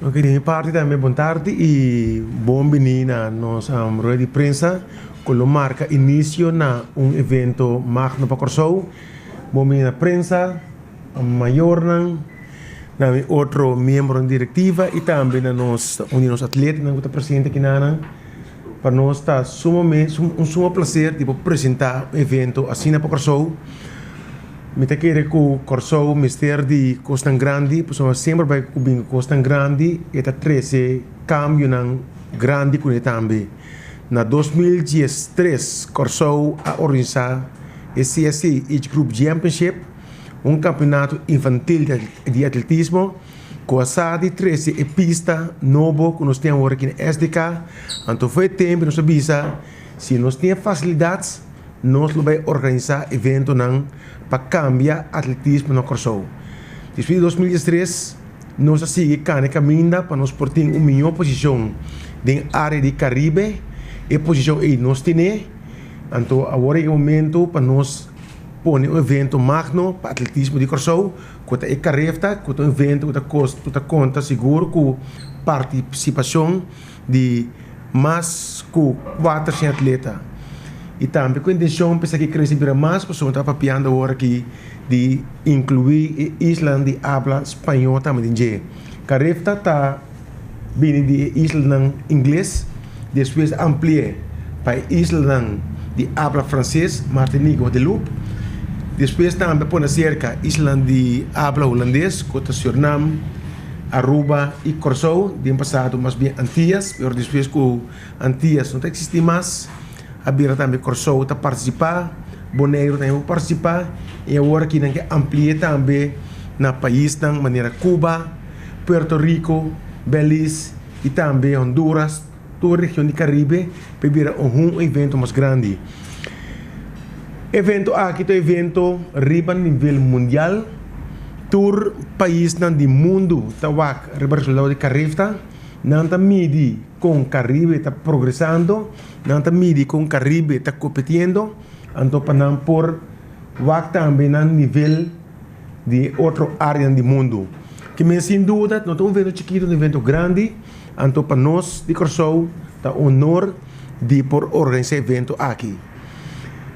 Ok, di mi parti tambe bon tardi y bon bini na nos rueda di prensa cu lo marca inicio na un evento magno pa Corsou. Bon bini na prensa, mayornan, na mi otro miembronan di directiva y tambe na nos un di nos atletanan cu ta presente aki nanan. Pa nos ta sumamente un sumo placer di por presenta un evento asina pa Corsou. Mi ta kere ku Kòrsou mester di kosnan grandi pasobra semper bai ku bin kosnan grandi e ta trese kambionan grandi kuné tambe. Na 2013 Kòrsou a organisá e CSC Age Group Championship, un kampeonato infantil di atletismo ku a sa di trese e pista nobo ku nos tin awor aki na SDK. Anto for e tempu nos a bisa si nos tin e fasilidat Nos lo bai organisá eventonan pa kambia atletismo na Kòrsou. Despues di 2013 nos a sigui kana e kaminda pa nos por tin un mihó posishon den área di Karibe. E posishon ei nos tene, anto awor a yega e momento pa nos pone un evento magno pa atletismo di Kòrsou ku ta e Carifta, ku ta un evento ku ta ku ta konta sigur ku partisipashon di mas ku 400 atleta i tambe ku intenshon pa esaki krese bira mas pasobra ta papiando awor aki di inkluí e islanan di abla spañó tambe den dje. Carifta ta bini di e islanan ingles, despues a ampli'é pa e islanan di abla franses, Martinique i Guadeloupe, despues tambe a pone aserka islanan di abla hulandes ku ta Surinam, Aruba i Kòrsou, den pasado mas bien Antias, pero despues ku Antias no ta eksistí mas, a bira tambe Kòrsou ta partisipá, Boneiru tambe por partisipá i awor aki nan ke ampli'é tambe na paisnan manera Cuba, Puerto Rico, Belize i tambe Honduras, tur region di Karibe pa e bira un evento mas grandi. Evento aki ta un evento riba nivel mundial. Tur paisnan di mundu ta wak riba resultado di Carifta. Nan ta midi kon Karibe ta progresando, nan ta midi kon Karibe ta kompetiendo, anto pa nan por wak tambe nan nivel di otro areanan di mundu. Kimen sin duda no ta un evento chikitu, ta un evento grandi, anto pa nos di Kòrsou ta un honor di por organisá e evento aki.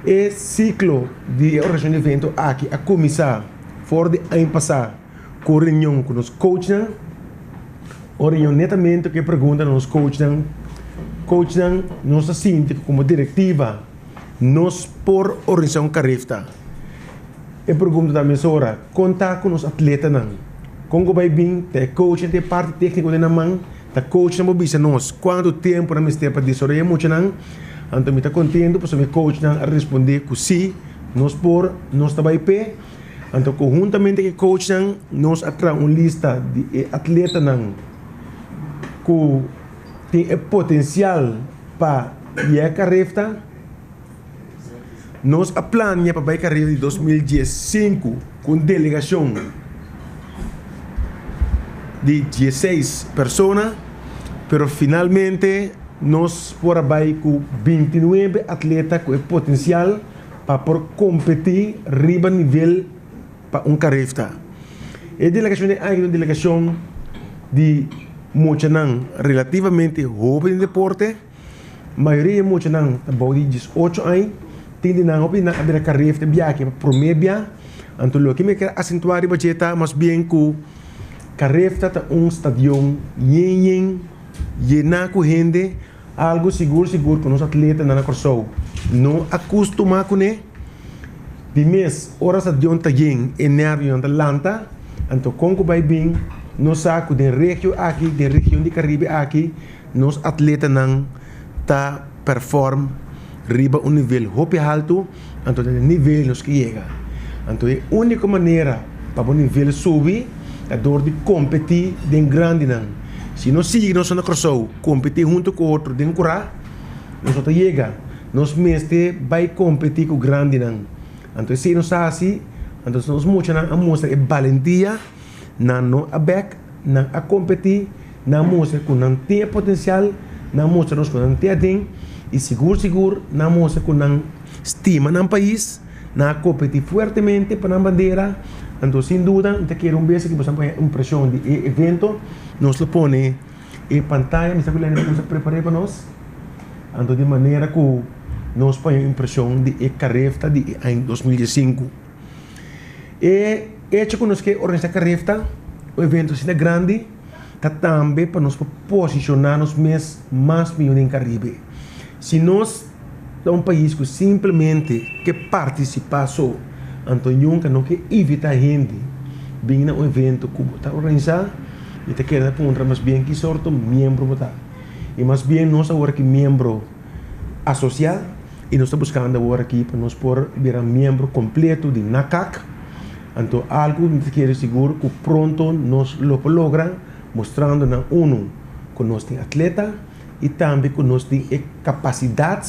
E siklo di e organisashon di evento aki a kuminsá for di aña pasá ku un reunion ku nos coachnan, un reunion netamente ku e pregunta na nos coachnan, Coachnan, nos ta sinti ku komo direktiva nos por organisá un karifta? E pregunta ta mesora, kon ta ku nos atletanan? Kon ku bai bin ta e coachnan ta e parti tékniko den nan man? Ta coachnan por bisa nos kuantu tempu nan mester pa desaroyá e muchanan? Anto mi ta kontentu pasobra mi coachnan a respondé ku sí, nos por, nos ta bai p'e. Anto konhuntamente ku e coachnan nos a traha un lista di e atletanan ku tin e potensial pa yega Carifta. Nos a plania pa bai Carifta di 2015 ku un delegashon di 16 persona, pero finalmente nos por a bai ku 29 atleta ku e potensial pa por kompetí riba nivel pa un Carifta. E delegashon di aña ta un delegashon di muchanan relativamente hoben den deporte. Mayoria di e muchanan ta bou di 18 aña. Tin di nan hopi di nan a bira Carifta biaha pa promé bia. Anto loke mi kier asentuá riba dje ta mas bien ku Carifta ta un stadion yen yen, yená ku hende, algu sigur sigur ku nos atletanan na Kòrsou no a kustumá kuné. Di mes ora stadion ta yen e nèrvionan ta lanta, anto kon ku bai bin nos sa ku den regio aki, den region di Karibe aki, nos atletanan ta pèrfòrm riba un nivel hopi haltu, anto den e nivel nos ke yega. Anto e úniko manera pa bo nivel subi ta dor di kompetí den grandinan. Si nos sigui nos na Kòrsou kompetí huntu ku otro den kurá, nos no ta yega. Nos mester bai kompetí ku grandinan. Anto esei nos a hasi, anto nos muchanan a mustra e balentia, nan no a bèk, nan a kompetí, nan a mustra ku nan tin e potensial, nan a mustra nos ku nan tin aden i sigur sigur nan a mustra ku nan stima nan pais, nan a kompetí fuertemente pa nan bandera. Anto sin duda mi ta kere un bes aki boso a pone impresion di e evento. Nos lo pone e pantaya, mi sa ku Lenny ta kuminsa prepar'é pa nos. Anto di manera ku nos pone un impresion di e Carifta di e aña 2015. E hecho ku nos ke organisa Carifta, un evento asina grandi, ta tambe pa nos por posiciona nos mes mas mihó den Caribe. Si nos ta un pais ku simplemente ke partisipá so, anto nunka no ke invitá hende bin na un evento ku bo ta organisá, mi ta kere ta puntra mas bien ki sorto miembro bo ta. I mas bien nos awor aki miembro asosiá i nos ta buskando awor aki pa nos por bira miembro kompleto di NACAC. Anto algu mi ta kere sigur ku pronto nos lo por logra mustrando nan unu ku nos tin atleta i tambe ku nos tin e kapasidat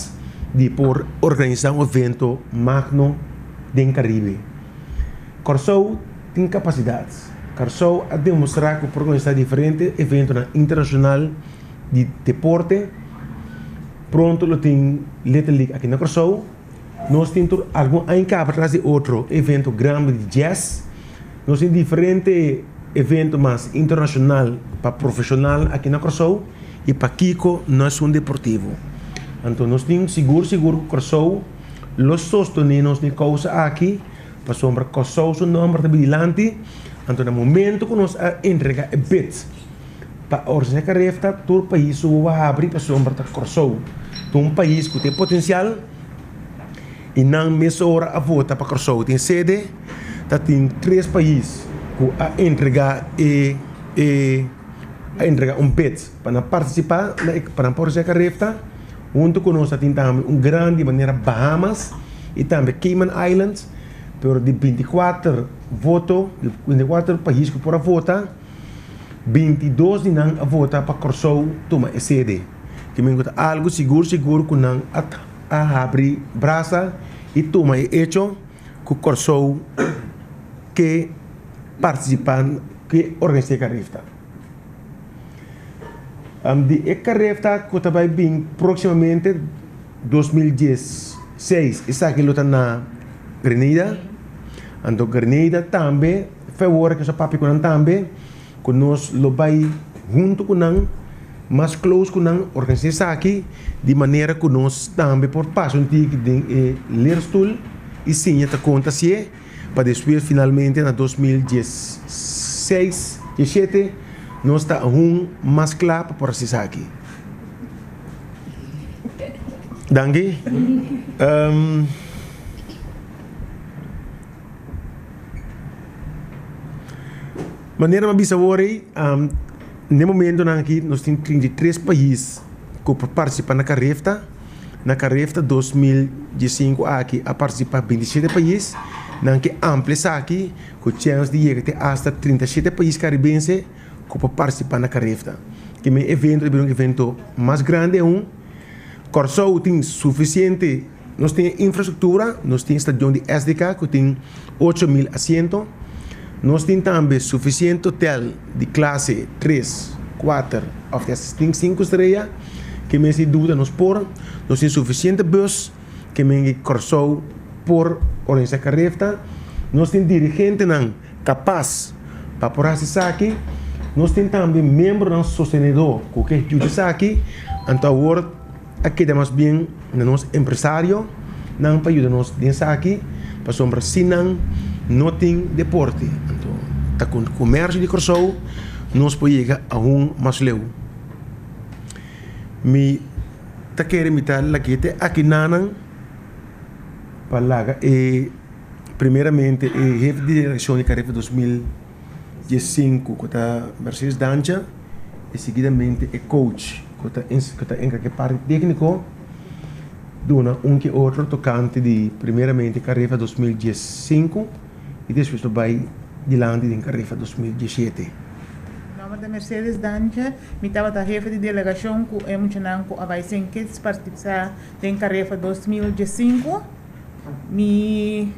di por organisá un evento magno den Karibe. Kòrsou tin kapasidat. Kòrsou a demostrá ku por organisá diferente eventonan internashonal di deporte. Pronto lo tin Little League aki na Kòrsou. Nos tin tur algun aña kaba tras di otro evento grandi di jazz. Nos tin diferente evento mas internashonal pa profeshonal aki na Kòrsou i pakiko no esun deportivo. Anto nos tin sigur sigur ku Kòrsou lo sostené nos den kousa aki pasobra Kòrsou su nòmber ta bin dilanti. Anto na momento ku nos a entregá e bid pa organisá e karefta tur pais su wowo a habri pasobra ta Kòrsou ta un pais ku tin potensial i nan mesora a vota pa Kòrsou tin sede. Ta tin tres pais ku a entregá e e a entregá un bid pa nan partisipá na e pa nan por hasi e karefta. Huntu ku nos ta tin tambe un grandi manera Bahamas i tambe Cayman Islands. Pero di 24 voto, di 24 pais ku por a vota, 22 di nan a vota pa Kòrsou tuma e sede. Ke men ku ta algu sigur sigur ku nan a a habri brasa i tuma e echo. Ku Kòrsou ke partisipá ke organisá e karefta. Di e karefta ku ta bai bin próksimamente 2016 esaki lo ta na Grenada. Anto Grenada tambe fe wor ku nos a papia ku nan tambe ku nos lo bai huntu ku nan mas close ku nan organisá esaki di manera ku nos tambe por pasa un tiki den e leerstoel i siña ta konta si'e pa despues finalmente na 2016, 17 nos ta aun mas kla pa por hasi esaki. Danki. Manera mi a bisa awor ei, n'e momentonan aki nos tin 33 pais ku por partisipá na Carifta. Na Carifta 2015 aki a partisipá 27 pais. Nan ke amplia esaki ku chèns di yega te asta 37 pais karibense ku por partisipá na Carifta. Ke men evento ta bira un evento mas grandi aun. Kòrsou tin sufisiente. Nos tin e infrastruktura, nos tin e stadion di SDK ku tin 8000 asiento. Nos tin tambe sufisiente hotel di klase tres, kuater òf te hasta tin sinku strea ke men sin duda nos por. Nos tin sufisiente bus ke men di Kòrsou por organisá karefta. Nos tin dirigentenan kapas pa por hasi esaki. Nos tin tambe miembronan sostenedó ku ke yuda esaki. Anto awor. A keda mas bien na nos empresario nan pa yuda nos den esaki pasobra si nan no tin deporte anto ta ku komersio di Kòrsou nos por yega aun mas leu. Mi ta kere mi ta lag'é te aki nanan pa laga e primeramente e hefe di direkshon di Caribe 2015 ku ta Mercedes Dancha i seguidamente e coach ku ta ku ta enkargá e parti tékniko duna un ke otro tokante di primeramente Caribe 2015 i despues ta bai dilanti den Caribe 2017. Mi nòmber ta Mercedes Dancha, mi tabata hefe di delegashon ku e muchanan ku a bai Saint Kitts partisipá den Caribe 2015. Mi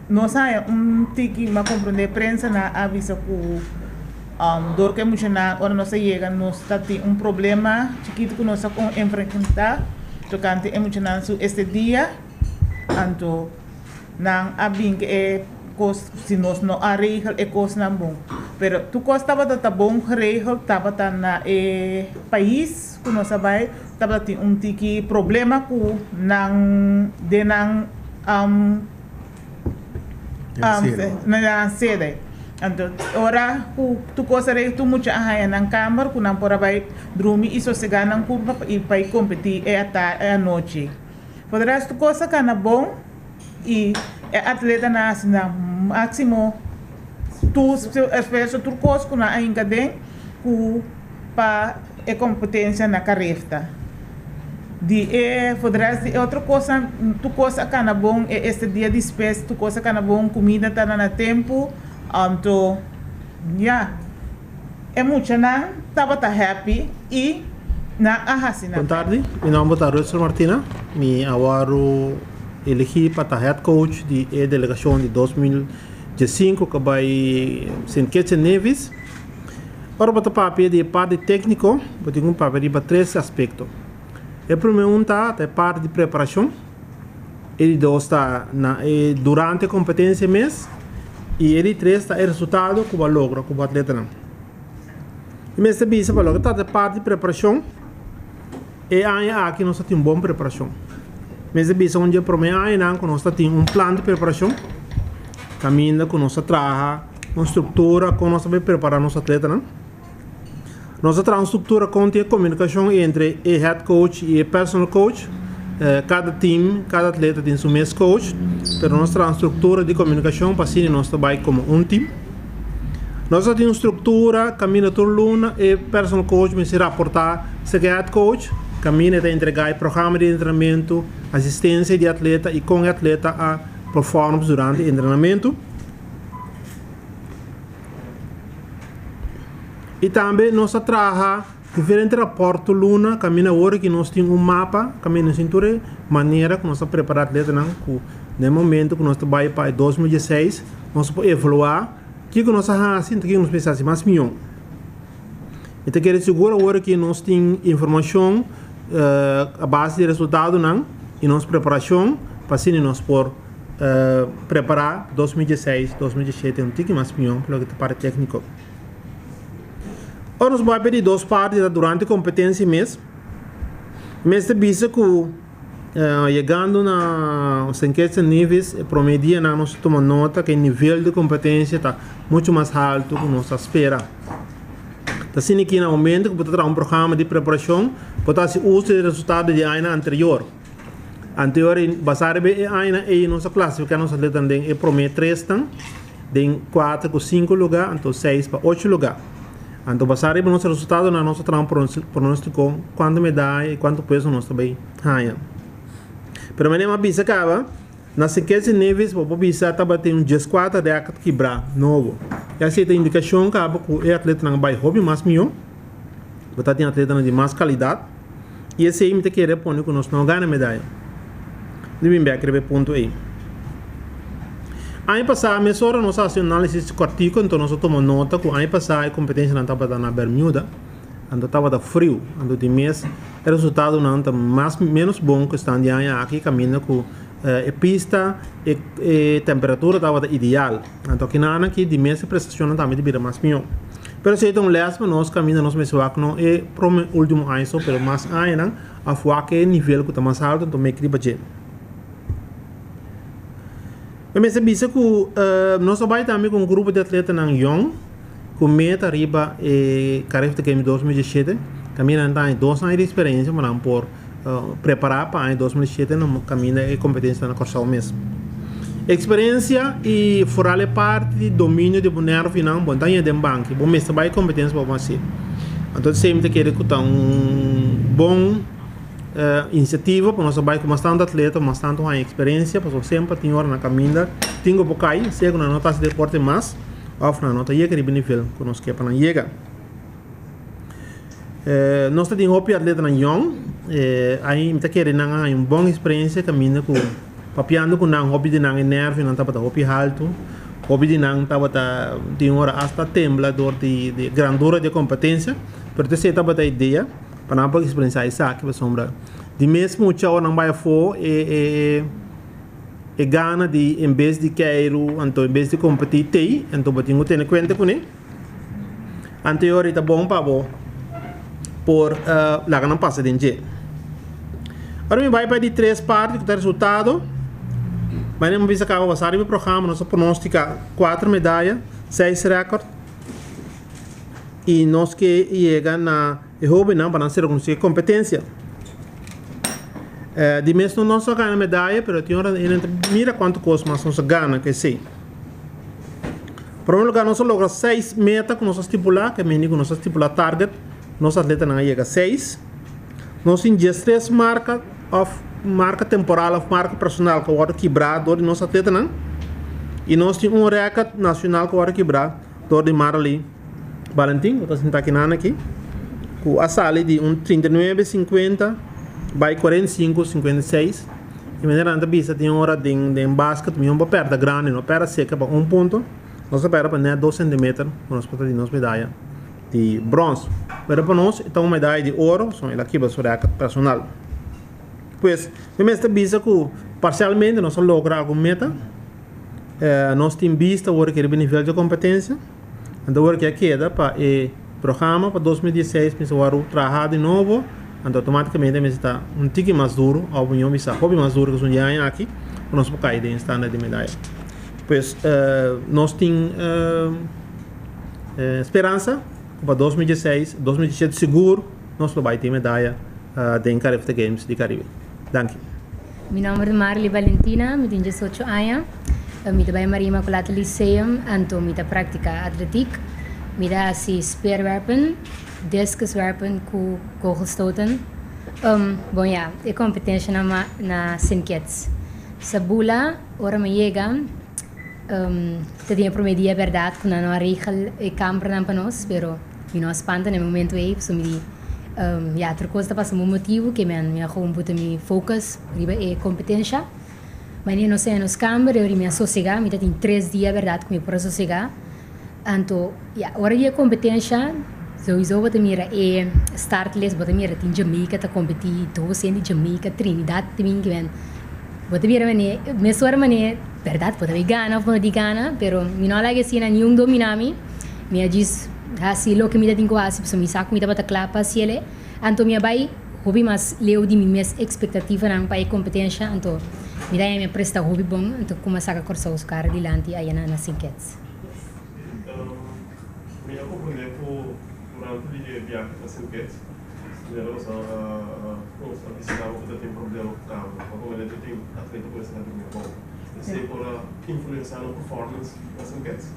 No sa haña un tiki m'a comprende prensa nan a avisa cu dor cu e muchanan ora nos a yega nos ta tin un problema chikito cu nos a con enfrenta tocante e muchanan su este dia anto nan a bin cu e. kos si nos no a regel e kosnan bon. Pero tur kos tabata ta bon geregeld, tabata na e pais ku nos a bai tabata tin un tiki problema ku nan den nan na nan sede. Anto ora ku tur kos a regel tur mucha a haña nan kamber ku nan por a bai drumi i sosegá nan kurpa i bai kompetí e anochi. Por de resto tur kos a kana bon. I e atletanan a hasi nan máksimo tur esfuerso, tur kos ku nan a hinka den ku pa e kompetensia na karefta. Di e for de rest di e otro kosnan tur kos a kana bon, e este dia di spes tur kos a kana bon, kumida ta na tempu, anto ya e muchanan tabata happy i nan a hasi nan Bon tardi, mi nomber ta Rutsel Martina, mi a wòrdu eligí pa ta head coach di e delegashon di 2015 ku a bai Sint Kitts en Nevis. Ora bo ta papia di e parti tékniko, bo tin ku papia riba tres aspekto. E promé un ta ta e parti di preparashon, e di dos ta na e durante e kompetensia mes i e di tres ta e resultado ku bo a logra ku bo atletanan. Mi mester bisa pa loke ta e parti di preparashon, e aña aki nos ta tin un bon preparashon. Mester bisa un di e promé añanan ku nos ta tin un plan di preparashon kaminda ku nos ta traha un struktura kon nos ta bai prepará nos atletanan. Nos ta traha un struktura kon tin e komunikashon entre e head coach i e personal coach. Kada team, kada atleta tin su mes coach, pero nos traha un struktura di komunikashon pa asina nos ta bai komo un team. Nos ta tin un struktura kaminda tur luna e personal coach mester raportá serka e head coach, kaminda e ta entregá e programa di entrenamentu, asistensia di atleta i kon e atleta a performs durante e entrenamentu. I tambe nos a traha diferente rapòrt tur luna kaminda awor ki nos tin un mapa kaminda nos tin tur e manera ku nos ta prepará atletanan ku den e momento ku nos ta bai pa e 2016 nos por evaluá kiko nos a hasi anto kiko nos mester hasi mas mihó. Mi ta kere sigur awor ki nos tin informashon a base di resultadonan i nos preparashon pa asina nos por Prepará 2016, 2017 un tiki mas mihó pa loke ta parti tékniko. Ora nos bai pa e di dos parti ta durante kompetensia mes, mester bisa ku yegando na Saint Kitts and Nevis e promé dianan nos a tuma nota ku e nivel di kompetensia ta muchu mas haltu ku nos a spera. Ta asina ki na momento ku bo ta traha un programa di preparashon bo ta hasi uso di e resultado di añanan anterior. Anterior basá riba e añanan ei nos a klasifiká nos atletanan den e promé tresnan, den kuater ku sinku lugá, anto seis pa ocho lugá. Anto basá riba nos resultadonan nos a traha un pronóstiko kuantu medaya i kuantu puesto nos ta bai haña. Pero manera mi a bisa kaba, na Saint Kitts and Nevis bo por bisa tabatin un dieskuater rèkòrt kibrá nobo. Esei ta indikashon kaba ku e atletanan a bai hopi mas mihó, bo ta tin atletanan di mas kalidat. I esei mi ta kere pone ku nos no gana medaya. Mi bin bek riba e punto ei. Aña pasá mesora nos a hasi un análisis kòrtiku, anto nos a tuma nota ku aña pasá e kompetensianan tabata na Bermuda, anto tabata friu, anto di mes e resultadonan ta mas ménos bon ku esnan di aña aki kaminda ku e pista e e temperatura tabata ideal. Anto kinan aki di mes e prestashonnan tambe ta bira mas mihó. Pero esei ta un les pa nos kaminda nos mester wak no e prome ultimo aña so pero mas añanan af wak e nivel ku ta mas alto anto meki riba dje. Mi mester bisa ku nos a bai tambe ku un grupo di atletanan yòn ku meta riba e Carifta Games 2017 kaminda nan ta haña dos aña di eksperensia pa nan por prepará pa aña 2017 na kaminda e kompetensia ta na Kòrsou mes. Eksperensia i foral e parti di dominio di bo nèrvionan bo no ta haña den banki, bo mester bai kompetensia pa bo hasié. Anto esei mi ta kere ku ta un bon inisiativa pa nos a bai ku mas tantu atleta, mas tantu haña eksperensia pasobra semper tin ora na kaminda tin ku por kai sea ku nan no ta hasi deporte mas òf nan no ta yega riba e nivel ku nos ke pa nan yega. Nos ta tin hopi atletanan yòn, ai mi ta kere nan a haña un bon eksperensia kaminda ku papiando ku nan hopi di nan e nèrvionan tabata hopi haltu, hopi di nan tabata tin ora asta tembla dor di di grandura di e kompetensia, pero ta esei tabata e idea pa nan por eksperensiá esaki pasobra di mes mucha ora nan bai afó e e. E gana di en bes di keiru anto en bes di kompetí tei, anto bo tin ku tene kuenta kuné. Anto e ora ei ta bon pa bo por laga nan pasa den dje. Ora mi bai pa e di tres parti ku ta resultado, manera mi a bisa kaba basá riba e programa nos a pronostika kuater medaya, seis rèkòrt i nos ke yega na e hóbennan pa nan ser rekonosí e kompetensia. Di mes no nos a gana medaya pero tin ora e nan ta mira kuantu kos mas nos a gana ku esei. Prome lugar nos a logra seis meta ku nos a stipulá, ke mindi ku nos a stipulá target, nos atletanan a yega seis. Nos tin diestres marka òf marka temporal òf marka personal ku a wòrdu kibrá dor di nos atletanan i nos tin un rèkòrt nashonal ku a wòrdu kibrá dor di Marley Valentin ku ta sinta akinan aki ku a sali di un 39.50 bai 45.56 e manera nan ta bisa tin ora den den basket mihó bo pèrda grandi no pèrda seka pa un punto nos a pèrda pa nèt dos sentimeter ku nos por ta di nos medaya di brons pero pa nos e ta un medaya di oro so el a kibra su rèkòrt personal pues mi mester bisa ku parsialmente nos a logra algun meta nos tin bista awor ke riba nivel di kompetensia. Anto awor ke a keda pa e programa pa 2016 mester wòrdu traha di nobo, anto outomátikamente mester ta un tiki mas duru òf mihó bisa hopi mas duru ku esun di aña aki pa nos por kai den e standaard di medaya. Pues nos tin speransa ku pa 2016, 2017 sigur nos lo bai tin medaya den Carifta Games di Caribe. Danki. Mi nomber ta Marley Valentina, mi tin diesocho aña. Mi ta bai Maria Immaculata Lyceum, anto mi ta practica atletiek. Mi ta haci speerwerpen, discuswerpen cu kogelstoten. Bon ya, e competencianan ma na Sint Kitts. Sa bula, ora mi yega, ta tin e prome dia berdad cu nan no a regel e campernan pa nos, pero mi no a spanta na e momento ey, pasobra mi di. Ya, tur kos ta pasa un motibu ke men mi a gewoon buta mi focus riba e kompetensha. Manera nos a nos kamber e ora mi a sosega, mi ta tin tres dia bèrdat ku mi por a sosega. Anto ya, ora di e kompetensha souiso bo ta mira e start list, bo ta mira tin Jamaica ta kompetí, dos hende di Jamaica, Trinidad ta bin ke men. Bo ta mira manera, mesora manera bèrdat bo ta bay gana òf bo no di gana, pero mi no a laga asina niun domina mi. Mi a djis hasi loke mi ta tin ku hasi pasobra mi sa ku mi tabata kla pa hasiel e. Anto mi a bai hopi mas leu di mi mes ekspektativanan pa e kompetensha, anto mi ta haña mi a presta hopi bon, anto kuma a saka Kòrsou su kara dilanti aya na Sint Kitts. Mi a komprendé ku durante di e biahe pa Sint Kitts, mi a losa a visitá bo ku ta tin problema ku kama, pa komprendé ku tin atleta ku mester a durmi abou. Esei por a influensiá nan performance na Sint Kitts?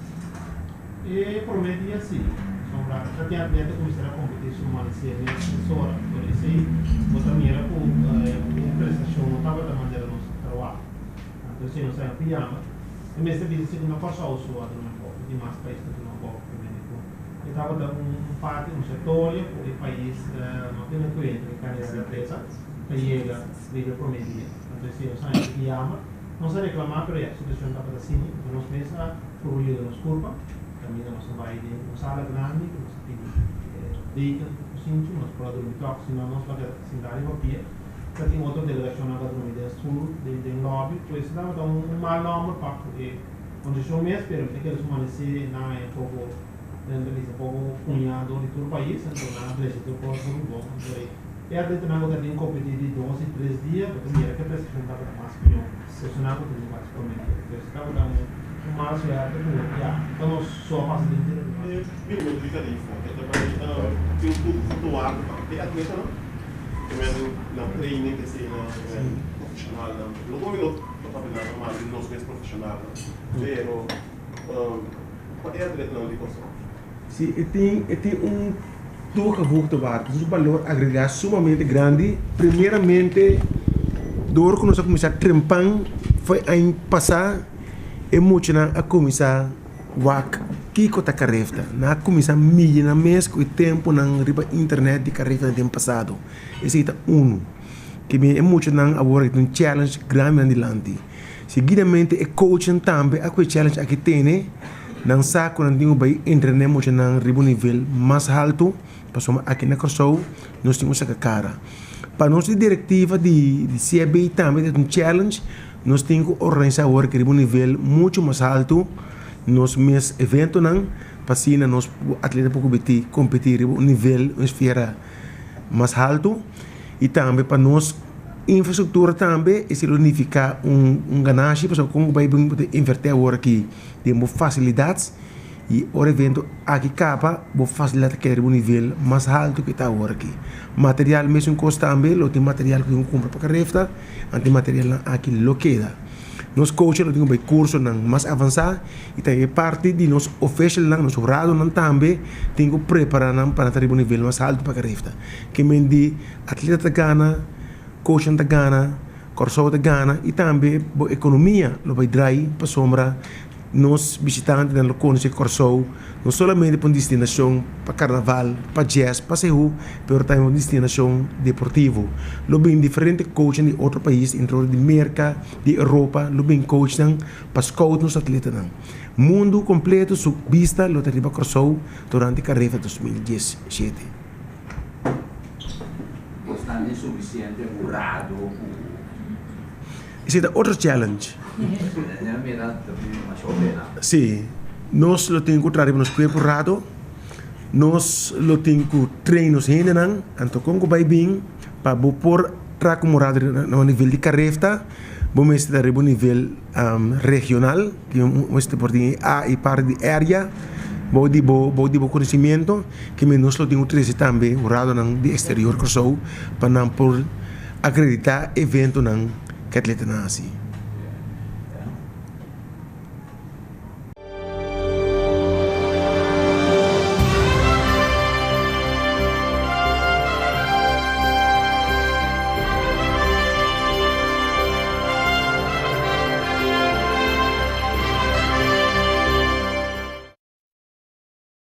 E promé dia sí, pasobra ta tin atleta ku mester a kompetí su manisé mes mes ora. Por esei bo ta mira ku e prestashon no tabata manera nos a trawaha. Anto esei nos a haña pijama. E mester bisa si ku na Kòrsou su a drumi abou, ku tin mas pais ta drumi abou ku México. E tabata un parti, un sektorio ku e pais no tene kuenta ku e kalidat di atleta ta yega riba e promé dia. Anto esei nos a haña pijama. Nos a reklamá pero ya e situashon tabata asina. Anto nos mes a Puru yuda nos kurpa, kaminda nos a bai den un sala grandi ku nos a pidi deken ku kusinchi, nos por a drumi tòg, si no nos lo a keda sintá riba pia. Ta tin otro delegashonnan ku a drumi den stul den lòbi, pues e tabata un mal nòmber pa ku e kondishon mes, pero mi ta kere su manesé nan a un poko, nan ta bisa poko puñá dor di tur pais, anto nan a drecha tur kos hopi bon. Anto e atletanan ku ta tin kompetí di dos i tres dia, bo ta mira ku e prestashon tabata mas pió. Personal ku ta di mas promé dia. Pues e tabata un mal suerte ku ya ta nos so a pasa den tira. E bini di tarifa e ta bai tin un toegevoegde waarde pa e atletanan ke men nan training ke esei nan profesionalnan no ku mi no ta papia nada mal di nos mes profesionalnan pero pa e atletanan di Kòrsou. Si e tin e tin un toegevoegde waarde, un balor agregá sumamente grandi. Primeramente dor ku nos a kuminsá trempan for e aña pasá e muchanan a kuminsá wak kiko ta karefta. Nan a kuminsá midi nan mes ku e tempunan riba internet di karefta den pasado. Esei ta unu. Ke bin e muchanan awor aki tin un challenge grandi nan dilanti. Seguidamente e coachnan tambe a ku e challenge aki tene. Nan sa ku nan tin ku bai entrené muchanan riba un nivel mas haltu, pasobra aki na Kòrsou nos tin ku saka kara. Pa nos di direktiva di CFB tambe ta un challenge. Nos tin ku organisá awor riba un nivel muchu mas altu nos mes eventonan pa asina nos atleta por kompetí kompetí riba un nivel, un esfera mas altu i tambe pa nos infrastruktura tambe esei lo nifiká un ganashi pasobra kon ku bai bin bo ta invertí awor aki den bo fasilidat i ora evento aki kaba bo fasilidat ta keda riba un nivel mas altu ku e ta awor aki. Material mesun kos tambe lo tin material ku tin ku kumpra pa Carefta anto e materialnan aki lo keda. Nos coachnan lo tin ku bai kursonan mas avansá i tambe parti di nos officialnan, nos huradonan tambe tin ku prepará nan pa nan ta riba un nivel mas altu pa Carefta. Ke men di atleta ta gana, coachnan ta gana, Kòrsou ta gana i tambe bo ekonomia lo bai drai pasobra nos bishitantenan lo konosé Kòrsou no solamente pa un destinashon pa karnaval, pa jazz, pa sehu, pero tambe un destinashon deportivo. Lo bin diferente coachnan di otro pais, entre otro di Merka, di Europa, lo bin coachnan pa scout nos atletanan. Mundu kompleto su bista lo ta riba Kòrsou durante Careva 2017. Bos ta insuficiente hurado ku. Esei ta otro challenge. Sí, nos lo tin ku traha riba nos kuerpo rato, nos lo tin ku train nos hendenan, anto kon ku bai bin pa bo por traha komo rato na un nivel di Carefta, bo mester ta riba un nivel regional, bo mester por tin e A i parti di area bou di bo bou di bo konosimiento, ke men nos lo tin ku trese tambe huradonan di eksterior Kòrsou pa nan por akreditá eventonan ku atletanan hasi.